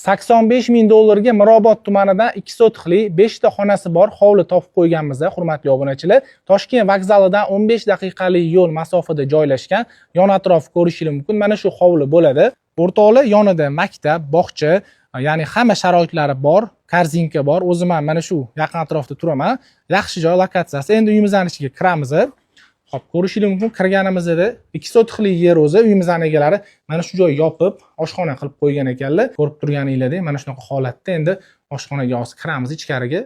85 ming dollarga Mirobod tumanidan 2 sotixli, 5 ta xonasi bor hovli topib qo'yganmiz, hurmatli obunachilar. Toshkent vokzalidan 15 daqiqalik yo'l masofada joylashgan. Yon atrofi ko'rishingiz mumkin. Mana shu hovli bo'ladi. O'rtoqlar, yonida maktab, bog'cha, ya'ni hamma sharoitlari bor, korzinka bor. O'zim ham mana shu yaqin atrofda turaman. Yaxshi joy, lokatsiyasi. Endi uyimizni ichiga kiramiz. Xo'p, ko'rishingiz mumkin, kirganimizda 2 sotixli yer o'zi, uyimizni egalari mana shu joy yopib, oshxona qilib qo'ygan ekanlar. Ko'rib turganinglardek, mana shunaqa holatda endi oshxonaga hozir kiramiz ichkariga.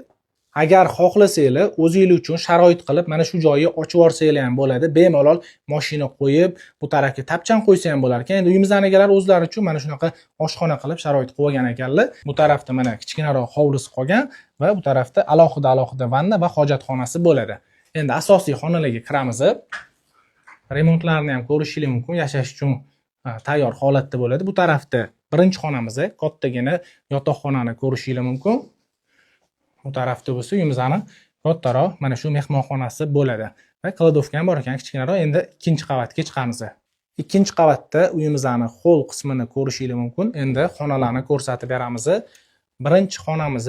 Agar xohlasanglar, o'zinglar uchun sharoit qilib, mana shu joyni ochib yuborsanglar ham bo'ladi. Bemalol mashina qo'yib, bu tarafga tapchan qo'ysa ham bo'lar ekan. Endi uyimizni egalari o'zlari uchun mana shunaqa oshxona qilib sharoit qilib olgan ekanlar. Bu tarafda mana kichkinaroq hovlisi qolgan va bu tarafda alohida alohida vanna va hojatxonasi bo'ladi. Endi asosiy xonalarga kiramiz. Remontlarni ham ko'rishingiz mumkin. Yashash uchun tayyor holatda bo'ladi. Bu tarafda birinchi xonamiz, kattagina yotoqxonani ko'rishingiz mumkin. Bu tarafda bo'lsa uyimizni kattaroq mana shu mehmonxonasi bo'ladi. Va кладовка ham bor ekan kichkinaroq. Endi ikkinchi qavatga chiqamiz. Ikkinchi qavatda uyimizni холл qismini ko'rishingiz mumkin. Endi xonalarni ko'rsatib beramiz. Birinchi xonamiz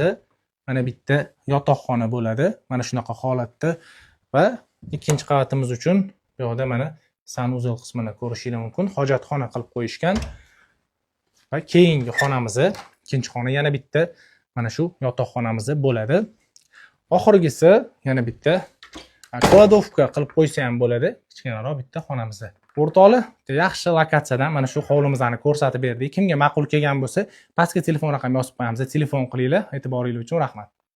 mana bitta yotoqxona bo'ladi. Mana shunaqa holatda va ikkinchi qavatimiz uchun bu yoqda mana санузел qismini ko'rishingiz mumkin. Hojatxona qilib qo'yishgan. Va keyingi xonamiz, ikkinchi xona yana bitta mana shu yotoqxonamiz bo'ladi. Oxirgisi yana bitta кладовка qilib qo'ysa ham bo'ladi. Kichkinaroq bitta xonamiz. O'rtoqlar, yaxshi lokatsiyadan mana shu hovlimizni ko'rsatib berdik. Kimga ma'qul kelgan bo'lsa, pastga telefon raqami yozib qo'yamiz. Telefon qilinglar. E'tiboringiz uchun rahmat.